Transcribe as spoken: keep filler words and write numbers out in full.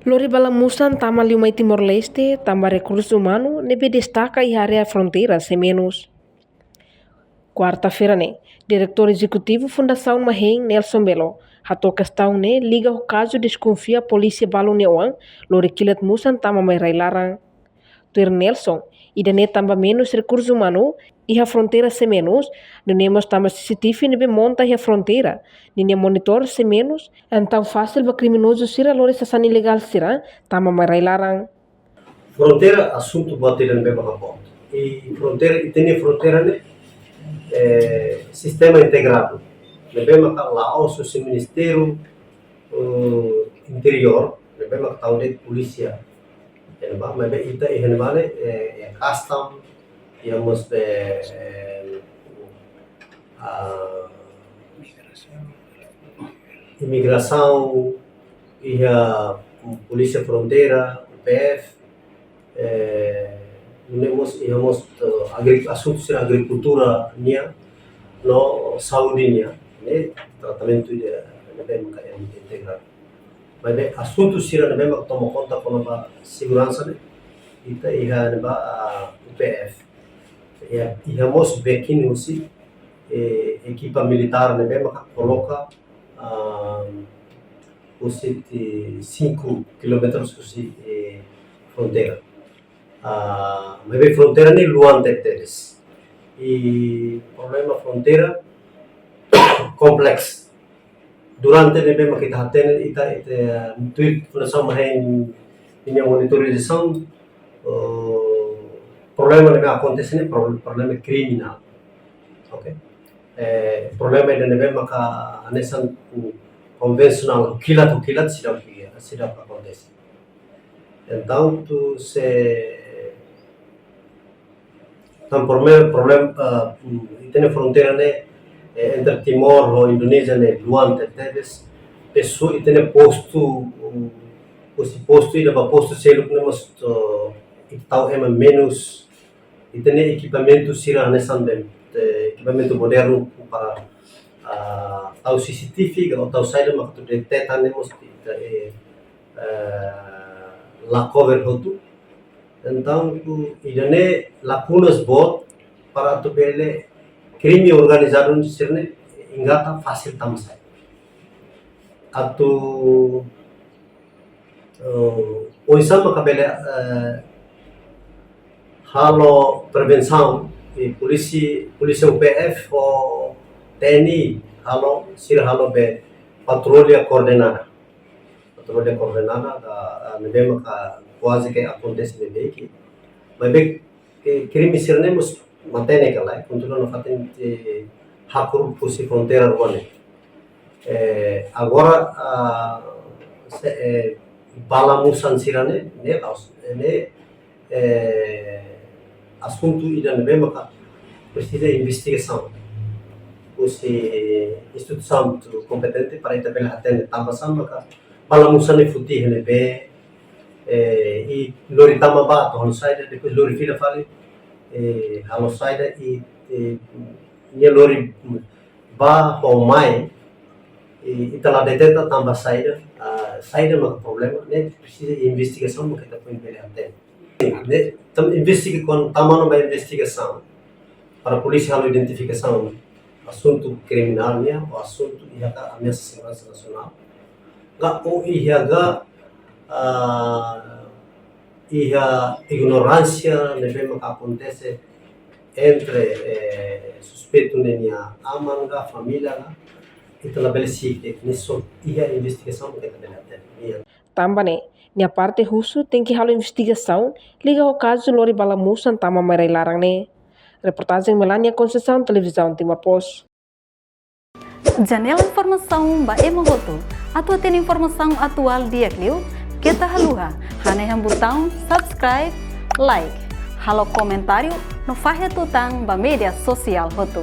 Lori bala musan tama liu mai Timor-Leste, tanba rekursu umanu ne'ebé destaka iha área fronteira Semenus. Kuarta-feira ne'e, Diretór Ezekutivu Fundasaun Mahein, Nelson Belo, hato'o kestaun ne'e liga ho kazu deskonfia polísia balu nia oan lori kilat musan tama mai rai-laran. Tuir Nelson, ida-ne'e tanba menus rekursu umanu iha fronteira Semenus, nune'e mós tanba C C T V ne'ebé monta iha fronteira, ninia monitor Semenus, entaun fasil ba kriminozu sira lori sasán ilegál sira tama mai rai-laran. Fronteira asuntu buat ida ne'ebé maka boot. I fronteira, ita-nia fronteira ne'e, eh, sistema integradu. Ne'ebé maka la'ós husi Ministériu, eh, Interiór, ne'ebé maka tau de'it polísia. Iha ne'ebá, maibé ita iha ne'ebá ne'e, eh, iha custom, iha mós be, eh, ah, imigrasaun, iha polísia fronteira, P F, eh, nune'e mós, iha mós, eh, agri-, asuntu sira agrikultura nian, no saúde nian, ne'e tratamentu ida ne'ebé maka iha integradu. Maibé asuntu sira ne'ebé maka toma konta kona-ba seguransa ne'e, ita iha ne'ebá, ah, U P F. Iha, iha mós bekin husi, eh, ekipa militár ne'ebé maka koloka, ah, husi ti cinco quilómetros husi, eh, fronteira. Ah, maibé fronteira ne'e luan tebetebes. I problema fronteira kompleksu. Durante ne'ebé maka ita hatene, ita, ita, eh, tuir Fundasaun Mahein ninia monitorizasaun, eh, problema ne'ebé akontese ne'e pro-, problema kriminál. Oke? Eh, problema ida ne'ebé maka hanesan, mm, konvensionál, kilat, kilat seidauk, seidauk akontese. Entaun, tu se, tan problema, problema, ah, mm, ita-nia fronteira ne'e, eh, entre Timor ho Indonézia ne'e luan tebetebes, pesu ita-nia postu, mm, husi postu ida ba postu seluk ne'e mós, oh, ita tau ema menus, ita-nia ekipamentu sira hanesan de'it, eh, ekipamentu modernu para, ah, tau C C T V, ka tau saida maka atu deteta ne'e mós ita, eh, eh, la cover hotu. Entaun, ku ida-ne'e lakunas boot para atu bele krime organizadu sira-ne'e engata fasil tama sai. Atu, eh, oinsá maka bele, eh, halo prevensaun, i polísia, polísia U P F ho T N I halo, sira halo be patrulla koordenada. Patrulla koordenada, ah, ne'ebé maka kuaze ke akontese beibeik. Maibé ke krime sira-ne'e mós matenek ka lae, kontinua nafatin, eh, hakur husi fronteira rua ne'e. Eh, agora, ah, se, eh, bala musan sira-ne'e, ne'e la'ós, ne'e, eh, asuntu ida ne'ebé maka presiza investigasaun husi instituisaun kompetente para ita bele hatene tanba sá maka bala musan ne'e foti iha ne'ebé, eh, i lori tama bá, atu halo saida, depois lori fila fali, eh, halo saida, i, eh, nia lori bá ho mai, i, ita la deteta tanba saida, ah, saida maka problema, ne'e presiza investigasaun maka ita foin bele hatene. Ne'e, tanba investiga, kuandu tama ona ba investigasaun, para polísia halo identifikasaun asuntu kriminál nian, ou asuntu iha ka ameasa seguransa nasionál. Ka ou iha ka, ah, iha ignoránsia ne'ebé maka akontese entre, eh, suspeitu ne'e nia aman ka família ka, ita labele siik de'it, ne'e só iha investigasaun maka ita bele hatene. Tanba ne'e, nia parte husu tenke halo investigasaun liga ho kazu lori bala musan tama mai rai-laran ne'e. Reportajen Melania Conceição, Televizaun Timor Post. Janela informasaun ba ema hotu. Atu hatene informasaun atuál di'ak liu, keta haluha hanehan butaun subscribe, like, halo komentáriu no fahe tutan ba média sosiál hotu.